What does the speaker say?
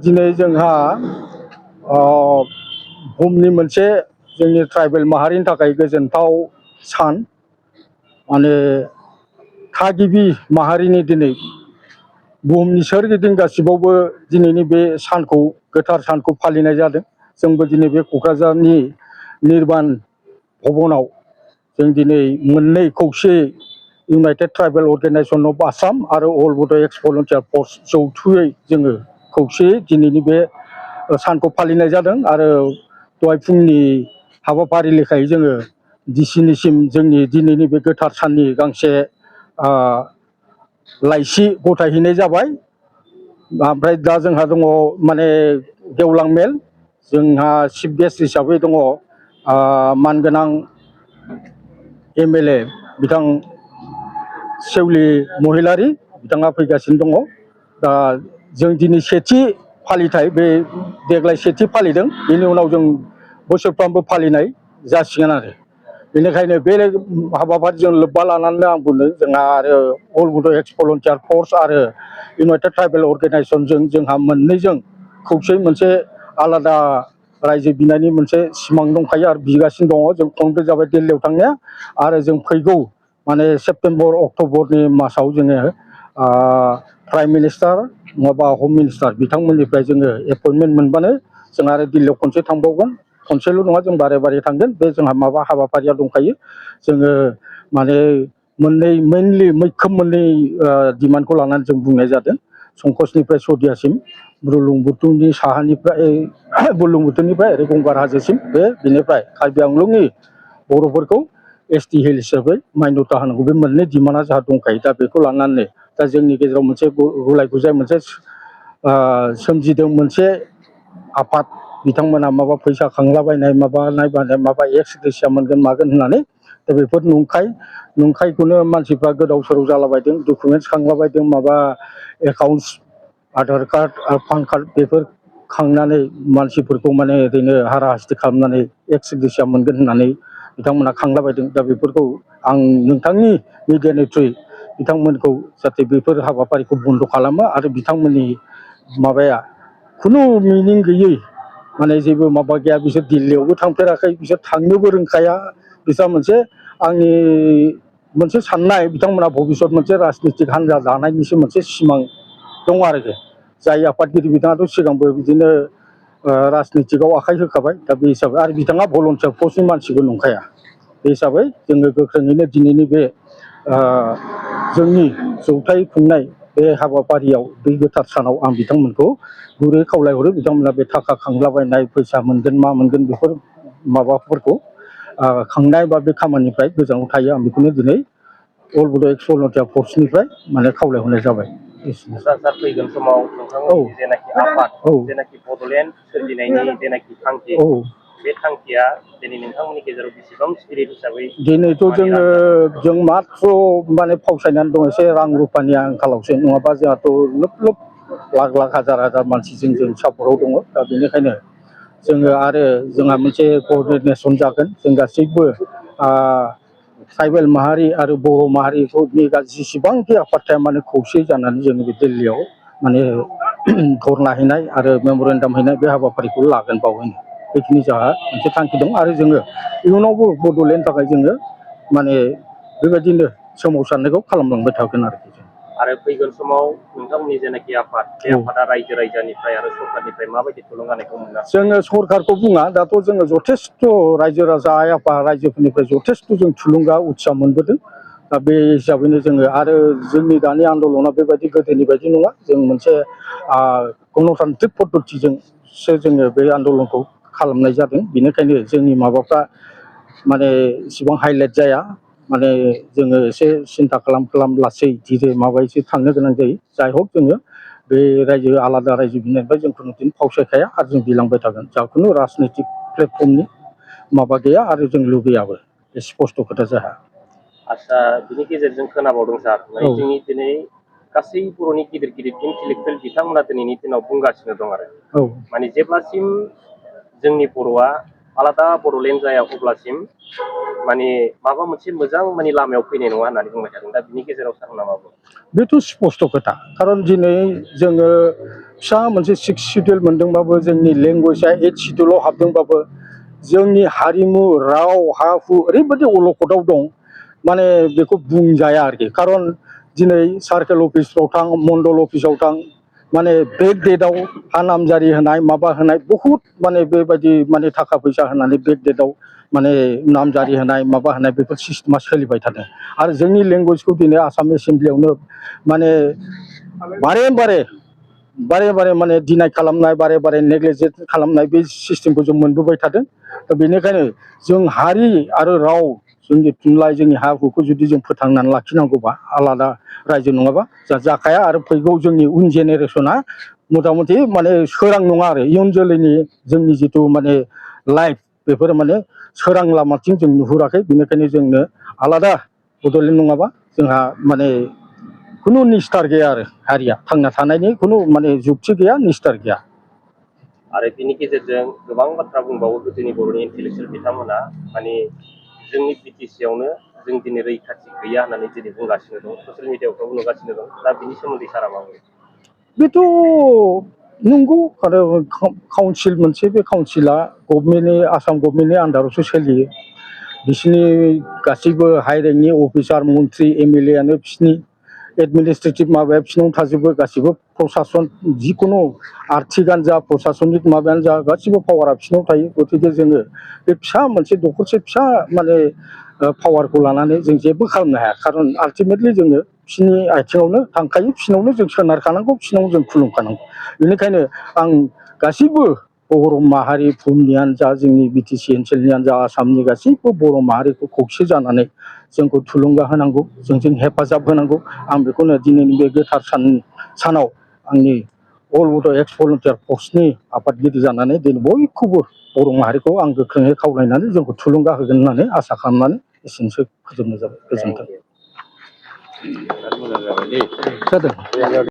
दिनै जोंहा बुहुमनि मोनसे जोंनि ट्राइबेल माहारिनि थाखाय गोजोनथाव सान माने थागिबि माहारिनि दिनै बुहुमनि सोरगिदिं गासिबावबो दिनैनि बे सानखौ गोथार सानखौ फालिनाय जादों। जोंबो दिनै बे क'क्राझारनि निर्बान भबनाव जों दिनै मोननै खौसे United tribal organisation of Assam आरो अल बड' एक्स भलन्टियार फर्स जौथुयै जोङो खौसेयै दिनैनि बे सानखौ फालिनाय जादों। आरो दहाय फुंनि हाबाफारि लेखायै जोङो डिसिनिसिम जोंनि दिनैनि बे गोथार साननि गांसे लाइसि गथायहैनाय जाबाय। ओमफ्राय दा जोंहा दङ माने गेवलां मेल, जोंहा चिफ गेस्ट हिसाबै दङ मानगोनां MLA बिथां सेवलि महिलारि बिथाङा फैगासिनो दङ। दा जों दिनै सेथि फालिथाय बे देग्लाय सेथि फालिदों, बेनि उनाव जों बोसोरफ्रामबो फालिनाय जासिगोन आरो बेनिखायनो बे हाबाफारिजों लोब्बा लानानै आं बुंदों जोंहा आरो अल बड' एक्स भलन्टियार फर्स आरो इउनाइटेड ट्राइबेल अर्गेनाइजेसनजों जोंहा मोननैजों खौसे मोनसे आलादा रायजो बिनायनि मोनसे सिमां दंखायो आरो बिगासिनो दङ। जों खनब्रै जाबाय दिल्लीयाव थांनाया आरो जों फैगौ माने सेप्तेम्बर अक्ट'बरनि मासाव जोङो प्राइम मिनिस्टार नङाबा हम मिनिस्टार बिथांमोननिफ्राय जोङो एपइन्टमेन्ट मोनबानो जों आरो दिल्लीयाव खनसे थांबावगोन। खनसेल' नङा, जों बारे बारे थांगोन। बे जोंहा माबा हाबाफारिया दंखायो। जोङो माने मेनलि मैखोम मोननै डिमान्डखौ लानानै जों बुंनाय जादों। संकसनिफ्राय सदियासिम, बुरलुंबुथुरनि साहानिफ्राय बुरलुंबुथुरनिफ्राय ओरै गंगार हाजोसिम, बेनिफ्राय कार्बि आंलंनि बर'फोरखौ ST हिल हिसाबै मान्यता होनांगौ। बे मोननै डिमान्डआ जोंहा दंखायो। दा बेखौ लानानै दा जोंनि गेजेराव मोनसे गुलाय गुजाय मोनसे सोमजिदों मोनसे आफाद। बिथांमोना माबा फैसा खांलाबायनाय माबा एक्स-ग्रेसिया मोनगोन मागोन होननानै, दा बेफोर नंखायखौनो मानसिफ्रा गोदाव सोराव जालाबायदों, डकुमेन्टस खांलाबायदों, माबा एकाउन्ट्स, आधार कार्ड आरो पान कार्ड बेफोर खांनानै मानसिफोरखौ माने ओरैनो हारा हास्थि खालामनानै एक्स-ग्रेसिया मोनगोन होननानै बिथांमोना खांलाबायदं। दा बेफोरखौ आं नोंथांनि मिडियानि थ्रुयै बिथांमोनखौ जाहाथे बेफोर हाबाफारिखौ बन्द' खालामो आरो बिथांमोननि माबाया खुनु मिनिं गैयै, माने जेबो माबा गैया। बिसोर दिल्लीयावबो थांफेराखै, बिसोर थांनोबो रोंखाया। बिस्रा मोनसे आंनि मोनसे साननाय, बिथांमोना भबिसत मोनसे राजनितिक हान्जा दानायनिसो मोनसे सिमां दं आरोखि। जाय आफादगिरि बिथाङाथ' सिगांबो बिदिनो राजनितिकआव आखाइ होखाबाय। दा बे हिसाबै आरो बिथाङा भलन्टियार फर्सनि मानसिबो नंखाया। बे हिसाबै जोङो गोख्रोङैनो दिनैनि बे जोंनि जौथाय खुंनाय बे हाबाफारियाव, बे गोथार सानाव आं बिथांमोनखौ गुरै खावलायहरो। बिथांमोना बे थाखा खांलाबायनाय, फैसा मोनगोन मा मोनगोन बेफोर माबाफोरखौ खांनाय बा बे खामानिनिफ्राय गोजानाव थायो। आं बेखौनो दिनै अल बड' एक्स भलन्टियार फर्सनिफ्राय माने खावलायहरनाय जाबाय। क'क्राझार फैगोन समाव नोंथांमोननि जेनाखि आफाद, जेनाखि बड'लेण्ड सोरजिनायनि जेनाखि थांखि, बे थांखिया दिनै नोंथांमोननि गेजेराव बेसेबां स्पिरिट हिसाबै दिनैथ' जों माथ्र माने फावसायनानै दं एसे रां रुफानि आंखालावसो, नङाबा जोंहाथ' लोब लोब लाख लाख हाजार हाजार मानसिजों जों सापर्टआव दङ। दा बेनिखायनो जोङो आरो जोंहा मोनसे क'अर्डिनेसन जागोन। जों गासैबो ट्राइबेल माहारि आरो बर' माहारिफोरनि जेसेबांखि आफाद थाया मानो खौसे जानानै जोङो बे दिल्लीयाव माने धरना हैनाय आरो मेम'रेन्डाम हैनाय बे हाबाफारिखौ लागोन बावैनो। बेखिनि जोंहा मोनसे थांखि दं आरो जोङो इयुनावबो बड'लेण्डनि थाखाय जोङो माने बेबायदिनो सोमावसारनायखौ खालामलांबाय थागोन आरोखि जों। आरो फैगोन समाव नोंथांमोननि जेनाखि आफाद, बे आफादा रायजो राजानिफ्राय आरो सरकारनिफ्राय माबायदि थुलुंगानायखौ मोननो हायो? जोङो सरकारखौ बुङा, दाथ' जोङो जथेस्थ' रायजो राजा आइ आफा रायजोफोरनिफ्राय जथेस्थ' जों थुलुंगा उत्साह मोनबोदों। दा बे हिसाबैनो जोङो आरो जोंनि दानि आन्दलना बेबायदि गोदोनि बायदि नङा। जों मोनसे गणतान्त्रिक पद्धतिजोंसो जोङो बे आन्दलनखौ खालामनाय जादों। बेनिखायनो जोंनि माबाफ्रा माने इसिबां हाइलाइट जाया। माने जोङो एसे सिन्था खालाम लासै धीरे माबायैसो थांनो गोनां जायो। जाय हक जोङो बे रायजो आलादा रायजो बिनायनिफ्राय जों खुनुदिन फावसायखाया आरो जों बिलांबाय थागोन। जा खुनु राजनितिक प्लेटफर्मनि माबा गैया आरो जों लुबैयाबो। बे स्पस्त' खोथा जोंहा। आदसा, बिनि गेजेरजों खोनाबावदों सार, माने जोंनि दिनै गासै बर'नि गिदिर गिदिर इन्टेलेक्सुयेल बिथांमोना दिनैनि दिनाव बुंगासिनो दं आरो माने जेब्लासिम जोंनि बर'आ आलादा बड'लेण्ड जाया अब्लासिम माने माबा मोनसे मोजां माने लामायाव फैनाय नङा होननानै बुंबाय थादों दा बिनि गेजेराव सारना मा बुङो? बेथ' स्पष्ट खोथा खारन दिनै जोङो फिसा मोनसे 6 सिडिउल मोनदोंबाबो जोंनि लेंगुवेजआ 8 सिडिउलाव हाबदोंबाबो जोंनि हारिमु राव हा हु ओरैबायदि अलखदाव दं माने बेखौ बुंजाया आरोखि खारन दिनै सार्केल अफिसफ्राव थां मण्डल अफिसाव थां माने बेक डेटआव हा नामजारि होनाय माबा होनाय बहुद माने बेबायदि माने थाखा फैसा होनानै बेक डेटआव माने नामजारि होनाय माबा होनाय बेफोर सिस्टेमा सोलिबाय थादों आरो जोंनि लेंगुवेजखौ दिनै आसाम एसेम्ब्लियावनो माने बारे बारे माने डिनाय खालामनाय बारे बारे नेग्लेक्ट खालामनाय बे सिस्टेमखौ जों मोनबोबाय थादों दा बेनिखायनो जों हारि आरो राव जोंनि थुनलाइ जोंनि हा हुखौ जुदि जों फोथांनानै लाखिनांगौबा आलादा रायजो नङाबा जाखाया आरो फैगौ जोंनि उन जेनेरेसना मथा मथि माने सोरां नङा आरो इयुन जोलैनि जोंनि जिथु माने लाइफ बेफोर माने सोरां लामाथिं जों नुहुराखै बेनिखायनो जोंनो आलादा बड'लेण्ड नङाबा जोंहा माने खुनु निस्टार गैया आरो हारिया थांना थानायनि खुनु माने जुक्ति गैया निस्टार गैया आरो बिनि गेजेरजों गोबां बाथ्रा बुंबावो गोदोनि बर'नि इन्टेलेक्सुयेल बिथांमोना माने जोंनि बिटिसियावनो जों दिनै रैखाथि गैया होननानै दिनै बुंगासिनो दं ससियेल मिडियाफ्रावबो नुगासिनो दं दा बिनि सोमोन्दै सारा मा बुङो? बेथ' नंगौ आरो काउन्सिल मोनसे बे काउन्सिला गभर्नमेन्टनि आसाम गभर्नमेन्टनि आन्दारावसो सोलियो बिसोरनि गासैबो हाइ रेंकनि अफिसार मन्त्रि एमएलए आनो बिसोरनि एडमिनिस्ट्रेटिभ माबाया बिसोरनाव थाजोबो गासिबो प्रसासन जिखुनु आर्थिकआनो जा प्रसासनिक माबायानो जा गासिबो पावारा बिसोरनाव थायो गतिके जोङो बे फिसा मोनसे दखरसे फिसा माने पावारखौ लानानै जों जेबो खालामनो हाया खारन आल्टिमेटलि जोङो बिसोरनि आथिङावनो थांखायो बिसोरनावनो जों सोनारखानांगौ बिसोरनाव जों खुलुमखानांगौ बेनिखायनो आं गासैबो बर' माहारि भुमनियानो जा जोंनि बिटिसि ओनसोलनियानो जा आसामनि गासैबो बर' माहारिखौ खौसे जानानै जोंखौ थुलुंगा होनांगौ जोंजों हेफाजाब होनांगौ आं बेखौनो दिनैनि बे गोथार सानाव आंनि अल बड' एक्स भलुन्टियार फर्सनि आफादगिरि जानानै दिनै बयखौबो बर' माहारिखौ आं गोख्रोङै खावलायनानै जोंखौ थुलुंगा होगोन होननानै आसा खालामनानै एसेनोसै फोजोबनाय जाबाय गोजोन्थों जादों